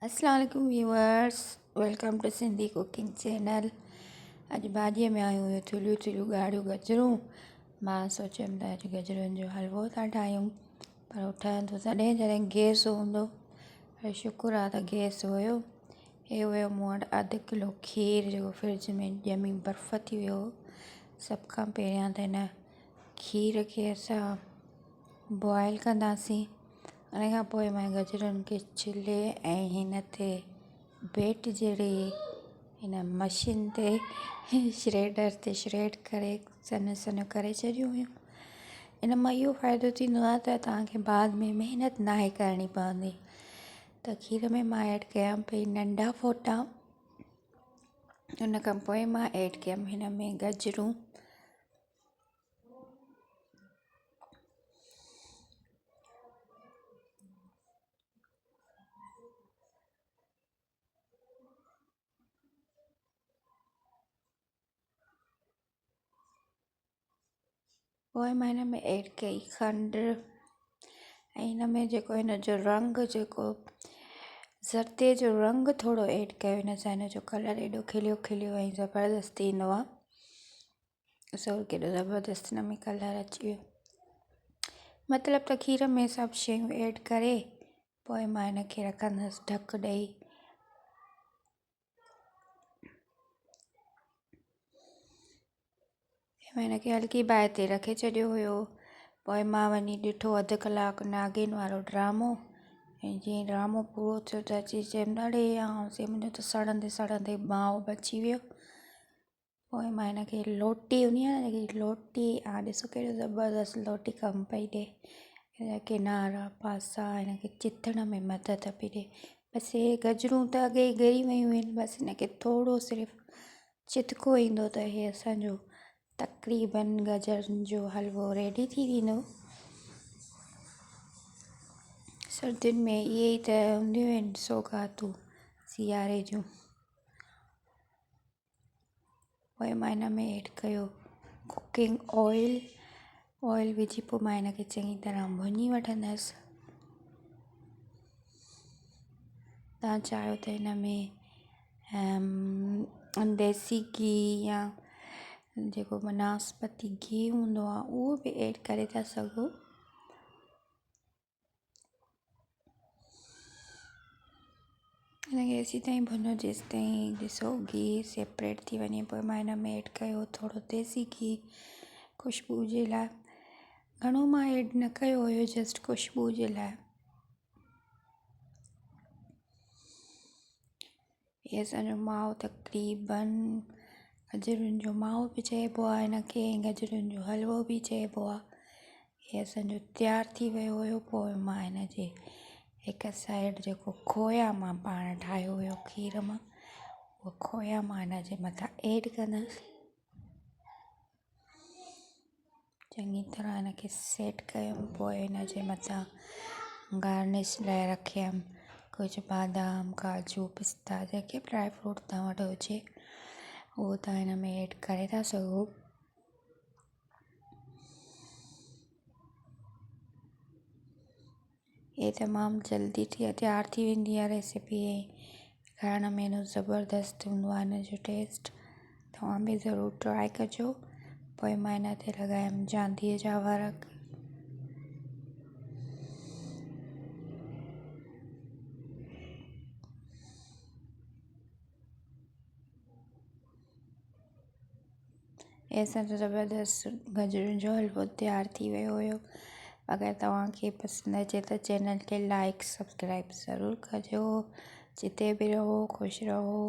اسلام عليڪم viewers welcome to Sindhi cooking channel. اڄ ڀاڄيء ۾ آيون هيون ٿلهيون ٿلهيون ڳاڙهيون گجرون. مان سوچيم ته اڄ گجرن جو حلوو ٿا ٺاهيون، پر هو ٺهندو تڏهن جڏهن گئس هوندو. پر شڪر آهي ته گئس هيو. هي هيو مون وٽ اڌ ڪلو کير جيڪو فرج ۾ ڄمي برف ٿي ويو هو. سڀ کان پهريان ته هن کير کي اسان بوائل ڪنداسين. ان کان پوءِ مان گجرن کي ڇلي ۽ هن تي بيٽ جهڙي هن مشين تي شريڊر تي شريڊ ڪري سنهو سنهو ڪري ڇڏيون هيون. ان مان اهو فائدو ٿيندو آهي ته توهان کي بعد ۾ محنت ناهي ڪرڻي پوندي. ته کير ۾ مان ايڊ ڪيان پئي ننڍا ڦوٽا. ان کان پوءِ مان ايڊ ڪيم هن ۾ گجرون. پوءِ مان هن ۾ ايڊ ڪئي کنڊ ۽ هن ۾ جيڪو هن جو رنگ جيڪو زردي جو رنگ ٿورو ايڊ ڪيو هن سان هن جو ڪلر ايڏو کليو کليو ۽ زبردست ايندو آهي. ڏسو ڪيڏو زبردست هن ۾ ڪلر اچي ويو. مطلب ته کير ۾ سڀ شيون ايڊ ڪري پوءِ مان هن کي رکندس ڍڪ ڏئي. مان هن کي هلڪي باهه تي رکي ڇڏيو هيو. پوءِ مان وڃي ڏٺو اڌ ڪلاڪ ناگن وارو ڊرامو ۽ جيئن ڊرامو پورو ٿيو ته اچي چيم اڙي منهنجو ته سڙندي سڙندي مائو بچي ويو. پوءِ مان هن کي لوٽي هوندي آهي نه جيڪي لوٽي ها ڏسو ڪهڙو زبردست لوٽي ڪم پئي ڏي. هن جا ڪنارا پاسا هن کي چٿڻ ۾ مدد پئي ڏي. بس هي گجرون ته اڳي ئي ڳري ويون آهن، بس هن کي ٿورو صرف چتڪو ايندو ته هي اسانجو تقريبن گجرن جو حلوو ريڊي ٿي ويندو. سردين ۾ اهي ئي ته هونديون آهن سوغاتون سياري جون. پوءِ مان هن ۾ ايڊ ڪيو ڪوڪنگ آئل. آئل وجهي پوءِ مان هن کي چڱي طرح ڀڃي وٺندس. توهان چاهيو ته هن ۾ ديسي گيهه يا جيڪو بناسپتي گيهه هوندو آهي اهو به ايڊ ڪري ٿا سگهو. هن کي ايسي تائين ڀڃو جيسي تائين ڏسو گيهه سيپريٽ ٿي وڃي. پوءِ مان هن ۾ ايڊ ڪيو ٿورو ديسي گيهه خوشبو جي لاءِ. گهڻو مان ايڊ نه ڪيو هيو، جسٽ خوشبو جي لاءِ. هي اسانجو مائو تقريبن گجرن جو مائو به چئبو آهي هن کي، گجرن جو حلوو به چئبو آهي. هي اسانجو تيار ٿي ويو هيو. پوءِ مان هن جي هڪ سائيڊ جيڪو کويا مان پاڻ ٺاهيو هيو کير مان، اهو کويا مان هن جي مٿان ايڊ ڪندس. چڱي طرح هن کي سيٽ ڪيم. پوءِ هن جي مٿان گارنش لاءِ رکيم ڪجهه بادام، ڪاجو، پستا، جيڪي به ڊرائي فروٽ توهان وٽ هجي اهو توهان هن ۾ ايڊ ڪري ٿا سگهو. هي تمام جلدي ٿي تيار ٿي ويندي آهي ريسيپي ۽ کائڻ ۾ ايڏو زبردست هوندو آهي هن جو ٽيسٽ. توهان به ضرور ٽرائي ڪجو. پوءِ مان هن تي لڳايم چانديءَ جا ورق. ۽ اسان جو زبردست گجرن جو حلوو تيار ٿي ويو هيو. اگر توهان کي پسند اچي ته چينل کي لائڪ سبسڪرائب ضرور ڪجو. جتي به رهو خوش رهو.